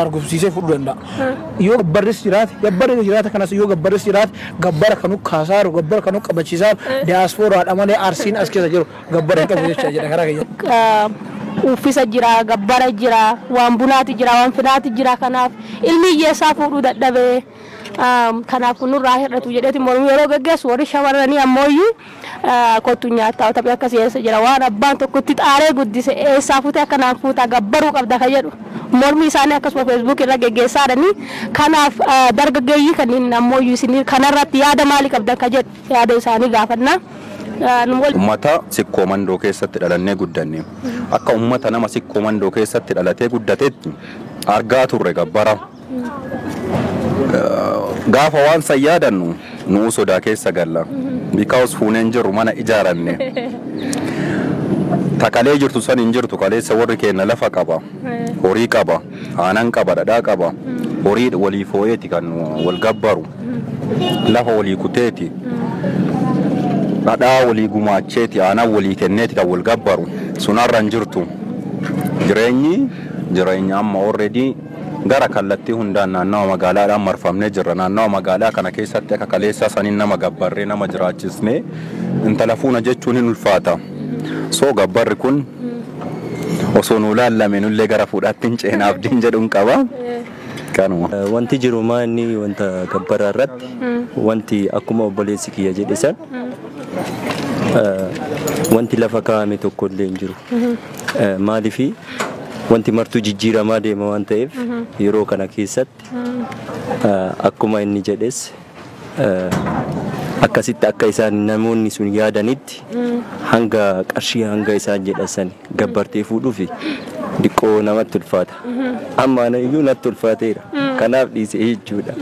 Argumsiisee fudhuu danda'a. Yoo gabbarris jiraate, gabbarri jiraate kanas, yoo gabbarris jiraate, gabbara kanu kaasaaru, gabbara kanu qabachisiisaaru diyaaspooraadha malee Arsiin as keessa jiru gabbara hin qabu jecha jedha karaa kiyya. Uffisa jira, gabbara jira, waan bunaati jira, waan finaati jira. Kanaaf ilmi hiyyeessaa fuudhuu dadhabee, kanaaf kun nurraa hir'atu jedheeti mormii yeroo gaggeessu, warri shamarranii ammooyyuu kottu nyaataa taphee akkasii eessa jira, waan abbaan tokkotti xaaree guddise eessaa fuutee akkanaan fuutaa, gabbaruu qabda ka jedhu mormii isaanii akkasuma Facebook irra geggeessaa jiranii. Kanaaf dargaggeeyyii kanneen ammooyyuu isin kanarratti yaada maalii qabdan ka jedhu yaada isaanii gaafannaa. Uummata Sikkoo Mandoo keessatti dhalannee guddanne. Akka uummata nama Sikkoo Mandoo keessatti dhalatee guddatetti argaa turre gabbara. Gaafa waan san yaadannu nuu sodaa keessa galla. Because fuuneen jirru, mana ijaaranne. Takalee jirtu san hin jirtu. Kaleessa warri keenya lafa qaba. Horii qaba. Aanan qaba. Dhadhaa qaba. Horii walii foo'eeti kan wal gabbaru. Lafa walii kuteeti. Dhadhaa walii gumaacheeti, aanan walii kenneeti kan wal gabbaru. Sunarra hin jirtu. Jireenyi jireenya amma already gara kallattii hundaan naannawa magaalaadhaan marfamnee jirra. Naannawa magaalaa kana keessatti akka kaleessaa saniin nama gabbarree nama jiraachisnee intala fuuna jechuun hin ulfaata. So gabbarri kun osoo nu laallame nullee gara fuudhaatti hin ceena abdiin jedhuun qaba. Kanuma. Wanti jiru maa inni wanta gabbaraa irratti, wanti akkuma obboleessi kiyya jedhe san, wanti lafa kaa'ame tokko illee hin jiru. Maaliifi wanti martuu jijjiiramaa deema waan ta'eef, yeroo kana keessatti akkuma inni jedhes akkasitti akka isaan namoonni sun yaadanitti hanga qarshii hanga isaan jedhan san gabbartee fuudhuufi diqqoo namatti ulfaata. Amma ana iyyuu natti ulfaateera. Kanaaf dhiisee jechuudha.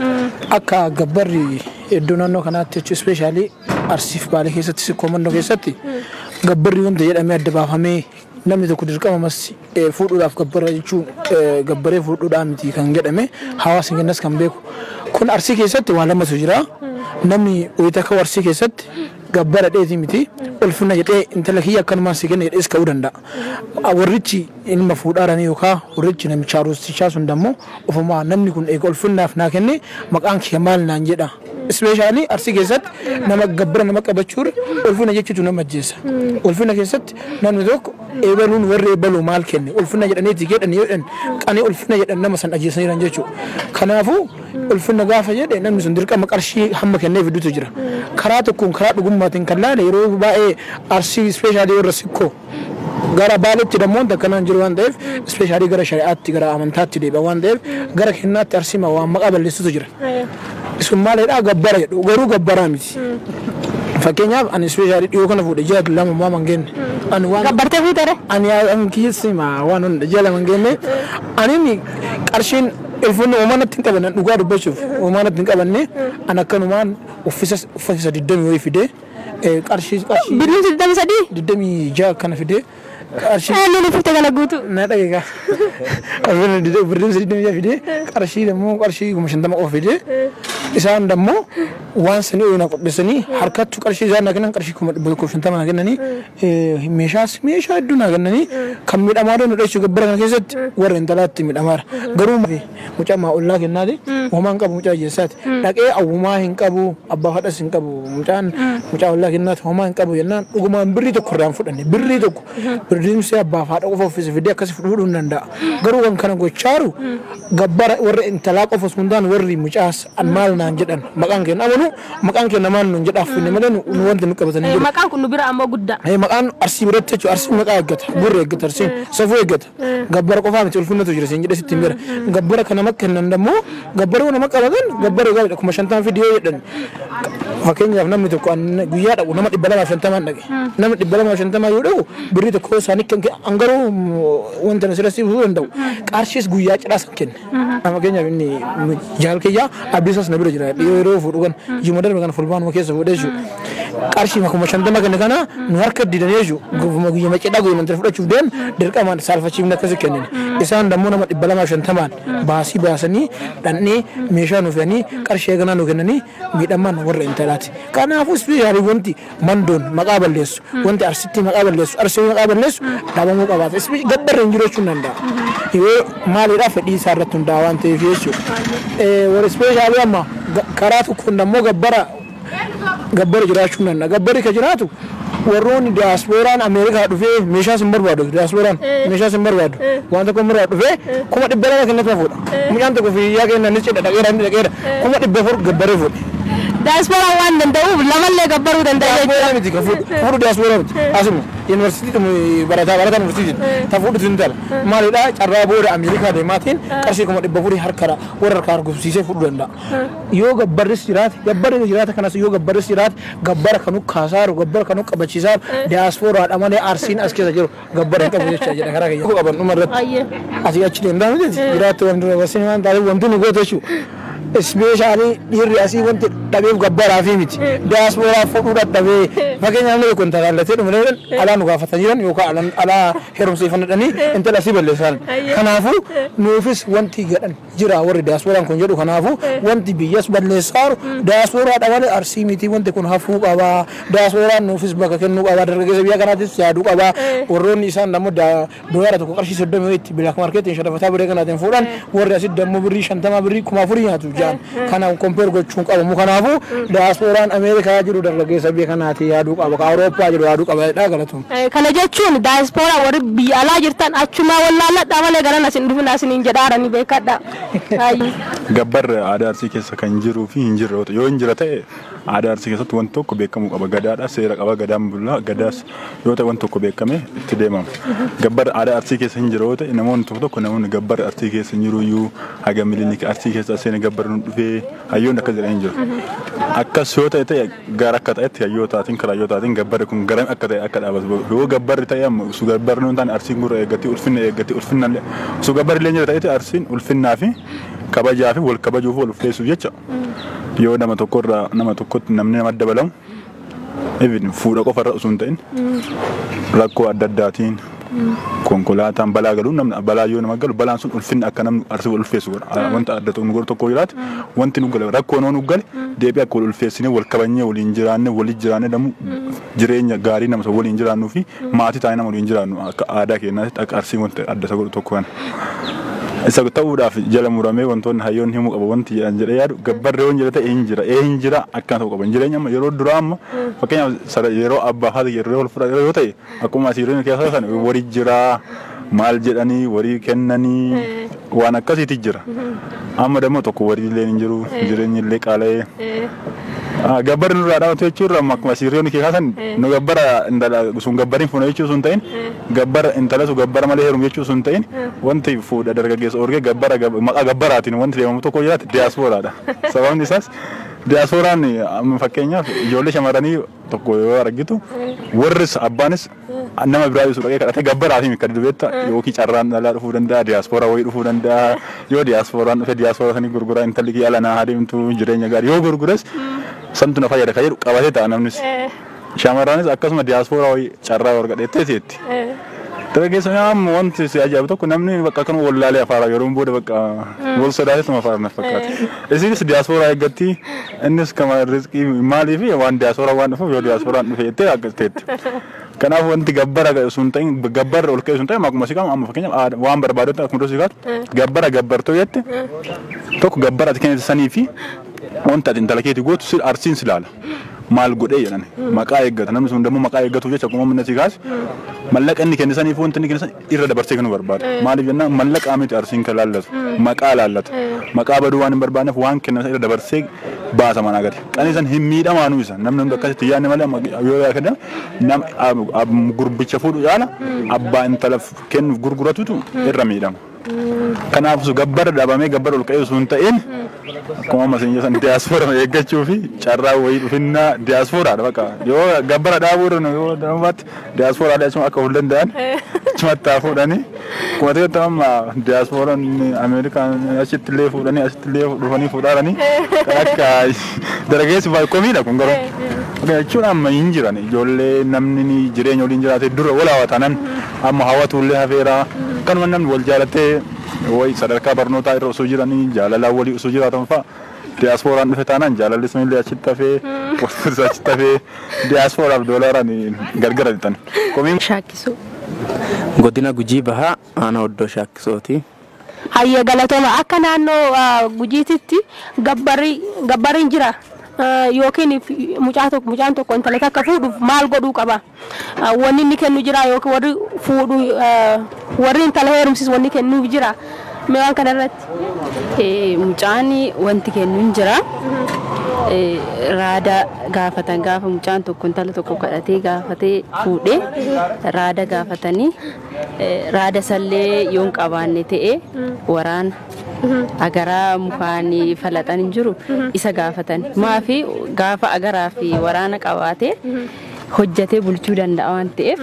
Akka gabbarri iddoo naannoo kanaatti jechuun, especially Arsiif Baalee keessatti, Sikkoo Mandoo keessatti, gabbarri wanta jedhamee adda baafamee namni tokko dirqama mas fuudhuudhaaf gabbara jechuun gabbaree fuudhuudhaan miti kan jedhame, hawaasni kennas kan beeku. Kun Arsii keessatti waa lamatu jira. Namni wayita akka Arsii keessatti gabbara dheetii miti, ulfina jedhee intala kiyya akkanumaan si kenna jedhees ka'uu danda'a. Warrichi ilma fuudhaaranii yookaan warrichi namicha aruustichaa sun dammoo ofumaa namni kun eega ulfinnaaf naa kenne, maqaan kiyya maal naan jedha. Especially Arsii keessatti nama gabbara nama qabachuun ulfina jechuutu nama ajjeesa. Ulfina keessatti namni tokko eebaluun warri eebaluu maal kenne ulfina jedhaniiti jedhan yoo jedhan, qanii ulfina jedhan nama san ajjeesaniiran jechuudha. Kanaafuu ulfina gaafa jedhe namni sun dirqama qarshii hamma kennee fidutu jira. Karaa tokkoon karaa dhugummaatiin kan laale, yeroo baay'ee Arsii, especially warra Sikkoo, gara Baaleetti dammoo akkanaan jiru waan ta'eef, especially gara shari'aatti, gara amantaatti deebi'a waan ta'eef, gara kennaatti Arsii waan maqaa balleessutu jira. Isun maalidhaa gabbara jedhu, garuu gabbaraa miti. Fakkeenyaaf ani especially dhiyoo kana fuudhe, ji'a 2 maa man geenne. Ani waan Gabbartee fuutere? Ani an kiyyessima waan hunda ji'a 2 hin geenne. Ani qarshiin ulfinni uumaa natti hin qabanne, dhugaa dubbachuuf uumaa natti hin qabanne. An akkanumaan uffisa uffata 20 wayii fidee, qarshii Birriin 23? 26 akkana fidee qarshii. Eenyuun uffifte kana guutuu? Na dhageegaa. Birriin 26 fidee, qarshii immoo qarshii 50,000 qofa fidee, isaan dammoo waan sanii na qopheessanii harkattu qarshii isaan na kennan, qarshii 150,000 na kennanii, meeshaas meeshaa hedduu na kennanii. Kan miidhamaa nu dheessu gabbara kana keessatti warra intalaatti miidhamaadha. Garuu mucaa ollaa kennaati, homaa hin qabu, mucaa hiyyeessaati. Dhaqee awwumaa hin qabu, abbaa fadhas hin qabu, mucaan mucaa ollaa kennaati, homaa hin qabu jennaan dhugumaan birrii tokko irraa hin fudhanne, birrii tokko. Birriin abbaa fi haadha qofa uffise fidee akkasi fudhuu hin danda'a. Garuu kan kana gochaaru gabbara warra intalaa qofa osoo hin taane warri mucaas an maal naan jedhan, maqaan keenya amanu, maqaan keenya maal nuun jedhaaf finne malee nu wanti nu qabatanii jiru. Maqaan kun nu bira ammoo guddaa. Maqaan Arsii biratti jechuudha. Arsiin maqaa eeggata, gurra eeggata, Arsiin safuu eeggata. Gabbara qofaa miti, ulfinnatu jira siin jedhe sitti hin bira. Gabbara kana nama kennan dammoo, gabbara nama qabatan, gabbara gaariidha, 50,000 fidii yoo jedhan. Fakkeenyaaf namni tokko guyyaa dhaqu nama 250n dhaqe. Nama 250 yoo dhaqu birrii tokko isaanii kan garuu wanta na sirratti ibsuu danda'u. Qarshiis guyyaa cidhaa san kenne. Fakkeenyaaf inni jaalkiyyaa abdiisaas na bira jira. Yeroo fuudhu kan juma darbe kana fulbaanuma keessa fuudhee jechuudha. Qarshii 50,000 kenne kana nu harka didanii jechuudha. Guyyaa cidhaa guyyaa intala fudhachuuf deemu dirqamaan saalfachiifne akkasii kennine. Isaan dammoo nama 250 baasii baasanii dhandhee meeshaa nu fe'anii qarshii eeganaa nu kennanii miidhamaan warra intalaati. Kanaafuu ispeeshaalii wanti mandoon maqaa balleessu, wanti arsitti maqaa balleessu, arsii maqaa balleessu dhabamuu qabaata. Gabbarri hin jiru jechuun danda'a. Yoo maaliidhaa fedhii isaa irratti hundaa'a waan ta'eef jechuudha. Warri ispeeshaalii amma karaa tokkoon dammoo gabbara gabbara jiraachuu danda'a. Gabbarri ka jiraatu warroonni diyaaspooraan Ameerikaa dhufee meeshaas hin barbaadu. Diyaaspooraan meeshaas hin barbaadu. Waan tokko hin barbaadu dhufee 200,000 kennatu fuudha. Mucaan tokko fiyyaa kennan ni cidha dhaqeera ni dhaqeera 400,000 gabbaree fuudhe. Diyaaspooraan waan danda'uuf lamallee gabbaruu danda'a jechuudha. Diyaaspooraan miti kan fuudhu fuudhu diyaaspooraan miti. Asuma yuunivarsiitii barataa barataa yuunivarsiitii ta fuudhutu hin tala. Maalidhaa carraa booda Ameerikaa deemaatiin qarshii 400,000 harkara warra harkaa argufsiisee fuudhuu danda'a. Yoo gabbarris jiraate gabbarri jiraate kanas yoo gabbarris jiraate gabbara kanu kaasaaru gabbara kanu qabachisiisaaru diyaaspooraadha malee arsiin as keessa jiru gabbara hin qabu jecha jedha karaa kiyya. Qaban dhuma irratti asii achi deemtaa miti jiraattu wanti barsiin waan taateef wanti nu goote jechuudha. Ispeeshaalii dhiirri asii wanti dhabeef gabbaraa fi miti. Diyaaspooraa fuudhuu dadhabee fakkeenyaaf namni tokko intala jaallatee dhumee alaa nu gaafatan jiran yookaan alaa heerumsiifannadhanii intala asii balleessan. Kanaafuu nuufis wanti gadhan jira warri diyaasporaan kun jedhu kanaafuu wanti biyyas balleessaaru diyaasporaadha malee arsii miti wanti kun hafuu qabaa. Diyaasporaan nuufis bakka kennuu qabaa dargaggeessa biyya kanaatis yaaduu qabaa. Warroonni isaan dammoo doolaara tokko qarshii 30 itti black marketiin sharafataa biree kanaatiin fuudhan warri asitti dammoo birrii 50 birrii 4,000 nyaatu jaan. Kana compare gochuun qabamu kanaafuu diyaasporaan Ameerikaa jiru dargaggeessa biyya kanaati yaaduu qaba ka Awurooppaa jiru yaaduu qaba jedhaa galatuun. Kana jechuun diyaasporaa warri biyya alaa jirtan achumaa wallaalladhaa malee garan asin dhufin asiniin jedhaarani beekadha. Gabbarri aadaa arsii keessa kan jiruu fi hin jirre yoo hin jira ta'e aadaa arsii keessatti wanti tokko beekamuu qaba. Gadaadha seera qaba gadaan bulaa gadaas yoo ta'e wanti tokko beekamee itti deemama. Gabbarri aadaa arsii keessa hin jira yoo ta'e namoonni tokko tokko namoonni gabbarri arsii keessa hin jiru iyyuu haga milinika arsii keessa seena gabbarri nu dhufee hayyoon akkas jedhan hin jiru. Akkas yoo ta'e ta'e gara akka ta'etti hayyootaatiin karaa hayyootaatiin gabbarri kun garam akka ta'e akka dhaabatu. Yoo gabbarri ta'e amma osoo gabbarri hin taane arsiin gurra eeggatti ulfinna eeggatti ulfinna osoo gabbarri illee hin jira ta'etti arsiin ulfinnaa fi kabajaa fi wal kabajuuf wal ulfeessuuf jecha yoo nama tokkorraa nama tokkotti namni nama dabalamu even fuudha qofarra osoo hin ta'in rakkoo adda addaatiin konkolaataan balaa galuun namni balaa yoo nama galu balaan sun ulfinna akka namni arsii wal ulfeessu godha. Wanta adda ta'u nu godhu tokko jiraate wanti nu gale rakkoo nu gale deebi'ee akka wal ulfeessine wal kabajnee waliin jiraanne waliin jiraanne namu jireenya gaarii nama waliin jiraannuu fi maatii taa'ee nama waliin jiraannu akka aadaa keenyaatti akka arsii wanta adda isa godhu tokko kana. Isa ta'uudhaaf jala muramee wantoonni hayyoonni himuu qaba wanti jedhan jedhee yaadu gabbarri yoo hin jira ta'e hin jira ee hin jira akkana ta'uu qaba. Jireenya amma yeroo duraa amma fakkeenyaaf yeroo abbaa haati yeroo wal fudhatan yoo ta'e akkuma asii yeroo keessa sana warii jira maal jedhanii warii kennanii waan akkasiiti jira. Amma dammoo tokko warii illee hin jiru jireenyi illee qaala'ee. Gabbarri nurraa dhaabatu jechuun amma akkuma asii keessa sana nu gabbara intala sun gabbariin fuuna jechuu sun ta'in gabbara intala sun gabbara malee heerumu jechuu sun ta'in wanti fuudha dargaggeessa orgee gabbara maqaa gabbaraatiin wanti deemamu tokko jiraate diyaaspooraadha. Sababni isaas diyaasporaan amma fakkeenyaaf ijoollee shamarranii tokko yoo argitu warris abbaanis nama biraa yoo dhaqee kadhatee gabbaraatiin kan dubeetta yookiin carraan dhalaa dhufuu danda'a diyaaspooraa wayii dhufuu danda'a yoo diyaasporaan dhufe diyaaspooraa sanii gurguraa intalli kiyya ala naa adeemtu jireenya gaarii yoo gurgures santu na fayyada kan jedhu qabatee ta'a namnis. Shamarranis akkasuma diyaaspooraa wayii carraa argadheettee teetti. Dargaggeessa amma wanti si ajaa'ibu tokko namni bakka akkanuma wallaalee afaaraa yeroo booda bakka wal sodaateetuma afaara na fakkaata. Isinis diyaaspooraa eeggatti innis kama rizqii maalii fi waan diyaaspooraa waan dhufuuf yoo diyaaspooraan dhufe jettee akkas teetti. Kanaaf wanti gabbara sun ta'in gabbarra ol ka'e sun ta'in akkuma si qabu amma fakkeenyaaf waan barbaadutti akkuma si kaatu gabbara gabbartoo jette tokko gabbara ati kennite sanii fi wanta ati intala keetii gootu si arsiin si ilaala. Maal godhee jedhan maqaa eeggata namni sun dammoo maqaa eeggatuuf jecha akkuma namni si kaasu mallaqa inni kenne saniif wanti inni kenne san irra dabarsee kennuu barbaada. Maaliif jennaan mallaqa miti arsiin kan laallatu maqaa laallata maqaa baduu waan hin barbaanneef waan kenne san irra dabarsee baasa manaa gadi. Qanii san hin miidhamaanuu isa namni hundi akkasitti yaadne malee yoo yaadne nama gurbicha fuudhu caala abbaa intala kennuuf gurguratutu irra miidhama. Kanaaf gabbara dhabamee gabbara ol ka'ee osoo hin ta'in akkuma amma isin jedhan diyaaspooraa eeggachuu fi carraa wayii dhufinnaa diyaaspooraadha bakka yoo gabbara dhaabuu irra yoo dhaabatti diyaaspooraadha jechuun akka ol danda'an achumatti haa fuudhanii akkuma ta'etti amma diyaaspooraan Ameerikaan achitti illee fuudhanii achitti illee dhufanii fuudhaaranii kan akka dargaggeessi baay'ee komiidha kun garuu. Jechuun amma hin jiran ijoollee namni jireenya waliin jiraate dura wal hawwatanan amma hawwatullee hafeera kanuma namni wal jaalatee wayi sadarkaa barnootaa irra osoo jiranii jaalalaan walii osoo jiraatan fa'a diyaaspooraan dhufe taanaan jaalalli sunillee achitti hafee walirraa achitti hafee diyaaspooraaf doolaaraan gargar dhitan. Shaakkisuu. Godina Gujii Bahaa aanaa Oddoo Shaakkisooti. Hayyee galatooma akka naannoo Gujiititti gabbariin jira. Yookiin mucaan tokko intala takka fuudhuuf maal godhuu qaba? Wanni inni kennu jira yookiin warri fuudhu warri intala heerumsiisu wanni kennuuf jira. Mee waan kanarratti? Mucaan wanti kennu hin jira. Raada gaafatan gaafa mucaan tokko intala tokko kadhatee gaafatee fuudhee raada gaafatanii raada sallee yoo hin qabaanne ta'e waraana agaraa mukaan falaxan hin jiru isa gaafatan. Maafi gaafa agaraa fi waraana qabaate hojjatee bulchuu danda'a waan ta'eef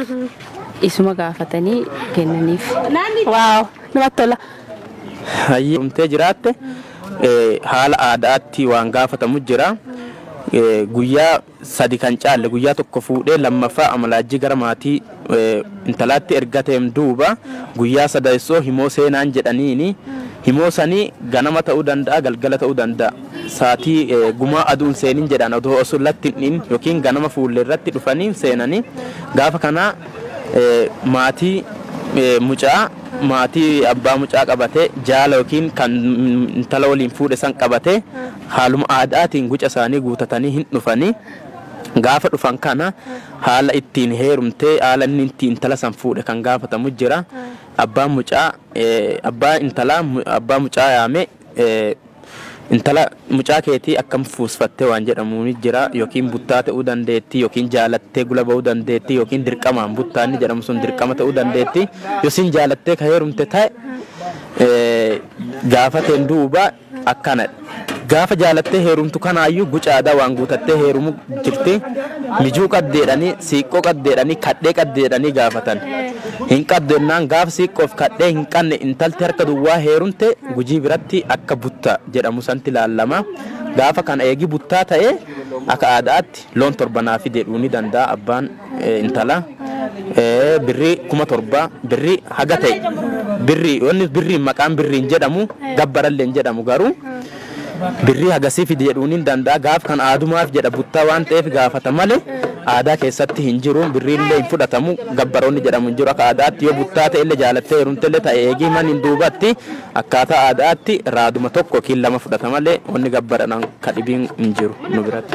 isuma gaafatanii kennaniif. Waaw namatti tola. Hayyee dhumtee jiraatte haala aadaatti waan gaafatamu jira. Guyyaa sadi kan caalle guyyaa tokko fuudhee lammaffaa amalaajjii gara maatii intalaatti ergateem duuba guyyaa sadeessoo himoo seenaan jedhaniini himoo sanii ganama ta'uu danda'a galgala ta'uu danda'a saatii gumaa aduun seenin jedhan odoo osoo latti hin yookiin ganama fuullee irratti dhufanii seenanii gaafa kana maatii mucaa maatii abbaa mucaa qabate jaala yookiin kan intala waliin fuudhe san qabate haaluma aadaatiin guca isaanii guutatanii hin dhufanii gaafa dhufan kana haala ittiin heerumtee haala inni ittiin intala san fuudhe kan gaafatamu jira. Abbaan mucaa abbaa intalaa abbaa mucaa yaame intala mucaa keetii akkam fuusfattee waan jedhamu ni jira yookiin buttaa ta'uu dandeetti yookiin jaalattee gula ba'uu dandeetti yookiin dirqamaan buttaa inni jedhamu sun dirqama ta'uu dandeetti yookiin jaalattee ka heerumte ta'e gaafateen duuba akkanadha. Gaafa jaalattee heerumtu kanaayyuu guca aadaa waan guutattee heerumu jirti mijuu qaddeedhanii siiqqoo qaddeedhanii kadhee qaddeedhanii gaafatan. Hin qabdennaan gaafa siiqqoof kadhee hin qabne intalti harka duwwaa heerumte Gujii biratti akka buttaa jedhamu santi ilaallama. Gaafa kana eegi buttaa ta'e akka aadaatti loon torbanaa fide ni danda'a abbaan intala. Birrii 7,000 birrii haga ta'e birrii wanni birrii maqaan birriin jedhamu gabbarallee jedhamu garuu birrii hagasii fide jedhuun ni danda'a. Gaaf kan aadumaaf jedha buttaa waan ta'eef gaafata malee aadaa keessatti hin jiru birriillee hin fudhatamu gabbaroonni jedhamu hin jiru akka aadaatti yoo buttaa ta'ellee jaalattee heerumtellee ta'e eegii man hin duubatti akkaataa aadaatti raaduma tokko yookiin lama fudhata malee wanni gabbaran ka dhibiin hin jiru nu biratti.